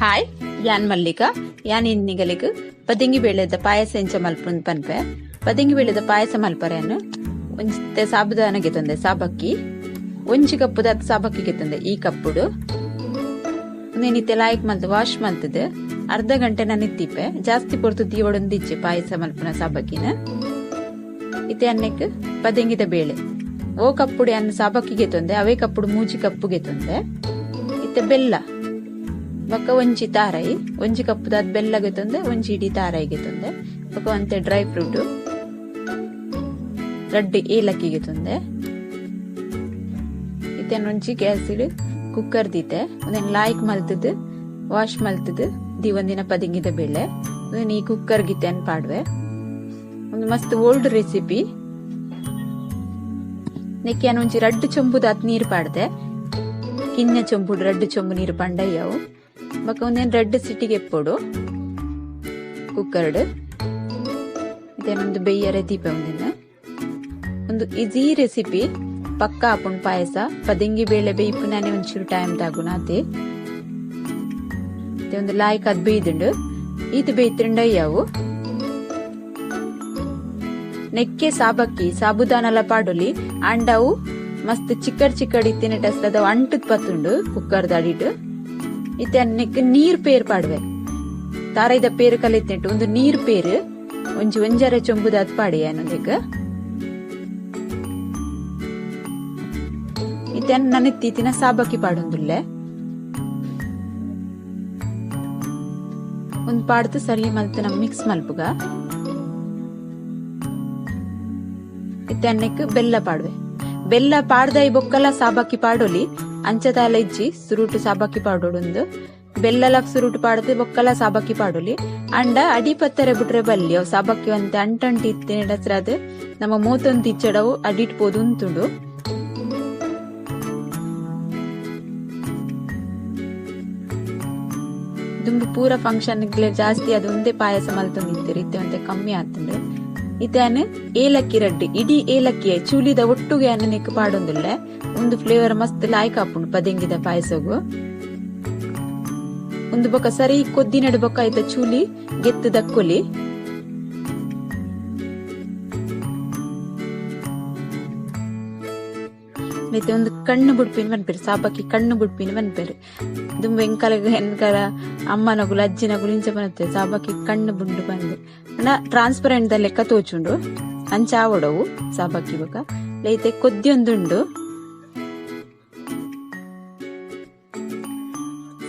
Hi, ಯಾನ್ ಮಲ್ಲಿಕಾ. ಯಾನ್ ಇನ್ನಿಗಲಿಗ್ ಪದಿಂಗಿ ಬೇಳೆದ ಪಾಯಸ ಎಂಚ ಮಲ್ಪುನ್ ಪನ್ಪೆ. ಪದಿಂಗಿ ಬೇಳೆದ ಪಾಯಸ ಮಲ್ಪರೆನ್ ಒಂಜಿ ಸಾಬುದಾನ ಗೆತೊಂದೆ, ಸಾಬಕ್ಕಿ ಒಂಜಿ ಕಪ್ಪುದ ಸಾಬಕ್ಕಿ ಗೆತೊಂದೆ. ಈ ಕಪ್ಪುಡು ಉಂದೆನ್ ಲಾಯ್ಕ್ ಮಲ್ತ್ ವಾಶ್ ಮಲ್ತದ್ ಅರ್ಧ ಗಂಟೆ ನನಿತ್ತಿಪ್ಪೆ. ಜಾಸ್ತಿ ಪೊರ್ತು ದೀವೊಡೊಂದಿಜ್ಜಿ ಪಾಯಸ ಮಲ್ಪುನ ಸಾಬಕ್ಕಿನ. ಇತ್ತೆ ಅನ್ನಕ್ಕೆ ಪದೆಂಗಿದ ಬೇಳೆ ಓ ಕಪ್ಪುಡು ಅನ್ನ ಸಾಬಕ್ಕಿ ಗೆತೊಂದೆ, ಅವೇ ಕಪ್ಪುಡು ಮೂಜಿ ಕಪ್ಪು ಗೆತೊಂದೆ. ಇತ್ತೆ ಬೆಲ್ಲ ಬೊಕ್ಕ ಒಂಜಿ ತಾರಾಯಿ, ಒಂಜಿ ಕಪ್ಪುದಾದ್ ಬೆಲ್ಲ ಗೆತೊಂದೆ, ಒಂಜಿ ಇಡೀ ತಾರಾಯಿ ಗೆತೊಂದೆ. ಬೊಕ್ಕ ಒಂತೆ ಡ್ರೈ ಫ್ರೂಟ್, ರಡ್ಡ್ ಏಲಕ್ಕಿ ಗೆತೊಂದೆ. ಇತ್ತೆ ಒಂಜಿ ಗ್ಯಾಸ್ ಕುಕ್ಕರ್ ದೀತೆ. ಒಂದೆನ್ ಲಾಯ್ಕ್ ಮಲ್ತದ್ ವಾಶ್ ಮಲ್ತದ್ ದೀವೊಂದಿನ ಪದಿಂಗಿದ ಬೇಳೆ ಉಂದೆನ್ ಈ ಕುಕ್ಕರ್ ಗಿತೆನ್ ಪಾಡ್ವೆ. ಒಂದು ಮಸ್ತ್ ಓಲ್ಡ್ ರೆಸಿಪಿ. ನೆಕ್ಕೆ ಒಂಜಿ ರಡ್ಡ್ ಚೊಂಬುದಾತ್ ನೀರ್ ಪಾಡ್ದೆ. ಕಿನ್ನ ಚೊಂಬುಡು ರಡ್ಡ್ ಚೊಂಬು ನೀರು ಪಂಡಯ್ಯವು. ಬೊಕ್ಕ ಒಂದೇನ್ ರಡ್ಡ್ ಸಿಟಿಗೆ ಎಪ್ಪೊಡು ಕುಕ್ಕರ್ಡ್. ಇದೇನೊಂದು ಬೆಯ್ಯರೆ ದೀಪ. ಒಂದಿನ ಒಂದು ಈಸಿ ರೆಸಿಪಿ, ಪಕ್ಕ ಆಪುಂಡು ಪಾಯಸ. ಪದಿಂಗಿ ಬೇಳೆ ಬೇಯ್ಪುನಾನೆ ಒಂಚೂರು ಟೈಮ್ ತಾಗುನ ಅತೆ. ಒಂದು ಲಾಯ್ಕ್ ಅದ್ ಬೇಯ್ದುಂಡು. ಈತ್ ಬೇಯ್ತುಂಡ ಯಾವು. ನೆಕ್ಕೆ ಸಾಬಕ್ಕಿ ಸಾಬುದಾನಲ ಪಾಡೊಲಿ. ಅಂಡವು ಮಸ್ತ್ ಚಿಕ್ಕಡ್ ಚಿಕ್ಕಡ್ ಇತ್ತಿನ ಟೆಸ್ಲದ ಅಂಟುದ್ ಪತ್ತುಂಡು ಕುಕ್ಕರ್ ಅಡಿಟ್. ಇತ್ತೆ ನೆಕ್ ನೀರ್ ಪೇರ್ ಪಾಡುವೆ. ತಾರೈದ ಪೇರು ಕಲಿತಿಟ್ಟು ಒಂದು ನೀರ್ ಪೇರು ಒಂಜಿ ಒಂಜರೆ ಚೊಂಬುದಾತ್ ಪಾಡಿ ಅನ್ನೊಂದಿಕ್. ಇತ್ತೆ ನನೆತ್ತಿ ಸಾಬಕ್ಕಿ ಪಾಡೊಂದುಲ್ಲೆ. ಒಂದ್ ಪಾಡ್ದು ಸರಿ ಮಲ್ತ್ ನಮ್ ಮಿಕ್ಸ್ ಮಲ್ಪುಗ. ಇತ್ತೆ ಅನ್ನಕ್ಕೆ ಬೆಲ್ಲ ಪಾಡುವೆ. ಬೆಲ್ಲ ಪಾಡ್ದಾಯಿ ಬೊಕ್ಕಲ ಸಾಬಕ್ಕಿ ಪಾಡೊಲಿ. ಅಂಚದಾಲ ಇಜ್ಜಿ, ಸುರುಟು ಸಾಬಕ್ಕಿ ಪಾಡೊಡುಂದು. ಬೆಲ್ಲಲ ಸುರುಟು ಪಾಡ್ದು ಬೊಕ್ಕಲ ಸಾಬಕ್ಕಿ ಪಾಡೊಲಿ. ಅಂಡ ಅಡಿ ಪತ್ತರೆ ಬಿಟ್ರೆ ಬಲ್ಲಿ ಅವು ಸಾಬಕ್ಕಿ ಒಂತೆ ಅಂಟಂಟಿ ಇತ್ತಿನ ನಮ್ಮ ಮೂತೊಂದು ಇಚ್ಚಡವು ಅಡಿಟ್ ಪೋದು ಉಂತುಂಡು. ದುಂಬು ಪೂರ ಫಂಕ್ಷನ್ ಜಾಸ್ತಿ ಅದು ಒಂದೇ ಪಾಯಸ ಮಲ್ತೊಂದಿತ್ತೆರ್. ಇತ್ತೆ ಒಂತೆ ಕಮ್ಮಿ ಆತುಂಡು. ಇತ್ತೆ ಅನ್ ಏಲಕ್ಕಿ ರಡ್ಡ್ ಇಡೀ ಏಲಕ್ಕಿ ಚೂಲಿದ ಒಟ್ಟುಗೆ ಅನ್ನ ನೆಕ್ ಪಾಡೊಂದುಲ್ಲೆ. ಒಂದು ಫ್ಲೇವರ್ ಮಸ್ತ್ ಲಾಯ್ಕ್ ಆಪುಂಡು ಪದೆಂಗಿದ ಪಾಯಸಗು. ಒಂದು ಬೊಕ್ಕ ಸರಿ ಕೊದ್ದಿನಡು ಬೊಕ್ಕ ಐತ ಚೂಲಿ ಗೆತ್ತು ದಕ್ಕೊಲಿ. ಐತೆ ಒಂದು ಕಣ್ಣು ಬುಡ್ಪಿನ ಪನ್ಪೆರ್, ಸಾಬಕ್ಕಿ ಕಣ್ಣು ಬುಡ್ಪಿನ ಪನ್ಪೆರ್. ದುಂಬು ಎಂಕಲ ಎಂಕಲ ಅಮ್ಮನಗುಲು ಅಜ್ಜಿನಗುಲು ಇಂಚ ಪನತ್ತೆ ಸಾಬಕ್ಕಿ ಕಣ್ಣು ಬುಂಡು ಪಂದ್. ಪಂಡ ಟ್ರಾನ್ಸ್ಪರೆಂಟ್ ದ ಲೆಕ್ಕ ತೋಚುಂಡು ಅಂಚ ಆವೊಡವು ಸಾಬಕ್ಕಿ. ಬೊಕ್ಕ ಲೈತೆ ಕೊದ್ದಿಯೊಂದುಂಡು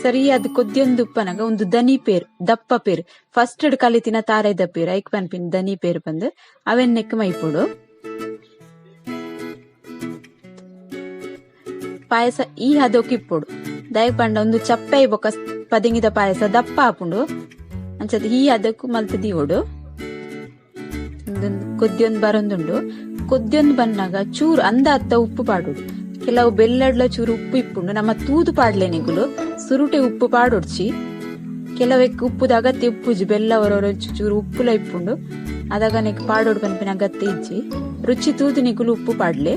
ಸರಿ. ಅದು ಕೊದ್ದಿಯೊಂದು ಉಪ್ಪನಗ ಒಂದು ದನಿ ಪೇರ್, ದಪ್ಪ ಪೇರ್, ಫಸ್ಟ್ ಕಲಿತಿನ ತಾರಾಯ್ದ ಪೇರ್ ಐಕ್ ಪನ್ಪಿನ ದನಿ ಪೇರ್ ಪಂದ್ ಅವೆನ್ ನೆಕ್ ಮೈಪೊಡು. ಪಾಯಸ ಈ ಹದೋಕ್ ಇಪ್ಪೊಡು. ದಾಯೆ ಪಂಡ ಒಂದು ಚಪ್ಪೆ ಬೊಕ್ಕ ಪದಿಂಗಿದ ಪಾಯಸ ದಪ್ಪ ಆಪುಂಡು. ಅಂಚದ ಈ ಹದಕ್ಕು ಮಲ್ತ್ ದೀವೊಡು. ಕೊದ್ದಿಯೊಂದು ಬರೊಂದುಂಡು. ಕೊದ್ದಿಯೊಂದು ಬನ್ನಾಗ ಚೂರು ಅಂದ ಅತ್ತ ಉಪ್ಪು ಪಾಡೊಡು. ಕೆಲವು ಬೆಲ್ಲಡ್ಲ ಚೂರು ಉಪ್ಪು ಇಪ್ಪುಂಡು, ನಮ್ಮ ತೂದು ಪಾಡ್ಲೆ ನಿಗುಲು ಸುರುಟೆ ಉಪ್ಪು ಪಾಡೊಡ್ಚಿ. ಕೆಲವೆಕ್ ಉಪ್ಪುದ ಅಗತ್ಯ ಉಪ್ಪುಜಿ, ಬೆಲ್ಲ ಹೊರೊರ ಚೂರು ಉಪ್ಪುಲ ಇಪ್ಪುಂಡು. ಅದಾಗ ನೆಕ್ ಪಾಡೊಡು ಪನ್ಪಿನ ಅಗತ್ಯ ಇಜ್ಜಿ. ರುಚಿ ತೂದು ನಿಗುಲು ಉಪ್ಪು ಪಾಡ್ಲೆ.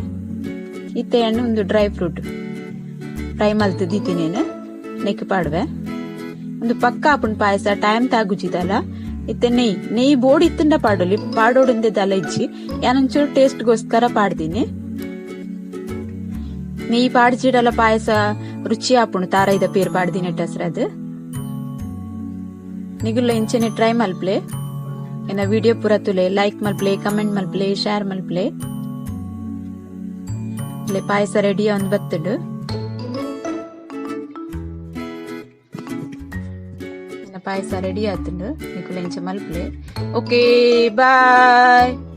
ಇತ್ತೆ ಎಣ್ಣೆ ಒಂದು ಡ್ರೈ ಫ್ರೂಟ್ ಫ್ರೈ ಮಲ್ತ್ ದೀತಿನೇನು ನೆಕ್ ಪಾಡುವೆ. ಒಂದು ಪಕ್ಕ ಆಪುಂಡು ಪಾಯಸ, ಟೈಮ್ ತಾಗುಜಿದಲ್ಲ. ಇತ್ತೆ ನೆಯ್ ನೆಯ್ ಬೋಡಿ ಇತ್ತಂಡ ಪಾಡೊಲಿ, ಪಾಡೋಡುಂದೆ ದಲ ಇಜ್ಜಿ. ಯಾನೊಂಚೂರು ಟೇಸ್ಟ್ಗೋಸ್ಕರ ಪಾಡ್ದೀನಿ. ನೆಯ್ ಪಾಡ್ಜಿಡಲ ಪಾಯಸ ರುಚಿ ಆಪುಂಡು ತಾರಾಯ್ದ ಪೇರ್ ಪಾಡ್ದಿನ ಅದು. ನಿಗುಲ್ಲ ಇಂಚನೆ ಟ್ರೈ ಮಲ್ಪ್ಲೆ. ಎನ್ನ ವಿಡಿಯೋ ಪೂರ ತುಲೆ, ಲೈಕ್ ಮಲ್ಪ್ಲೆ, ಕಮೆಂಟ್ ಮಲ್ಪ್ಲೆ, ಶೇರ್ ಮಲ್ಪ್ಲೆ. ಇಲ್ಲಿ ಪಾಯಸ ರೆಡಿ ಒಂದು ಬತ್ತುಂಡು. ಪಾಯಸ ರೆಡಿ ಆತುಂಡು. ನಿಕುಲು ಇಂಚ ಮಲ್ಪ್ಲೆ. Okay, bye.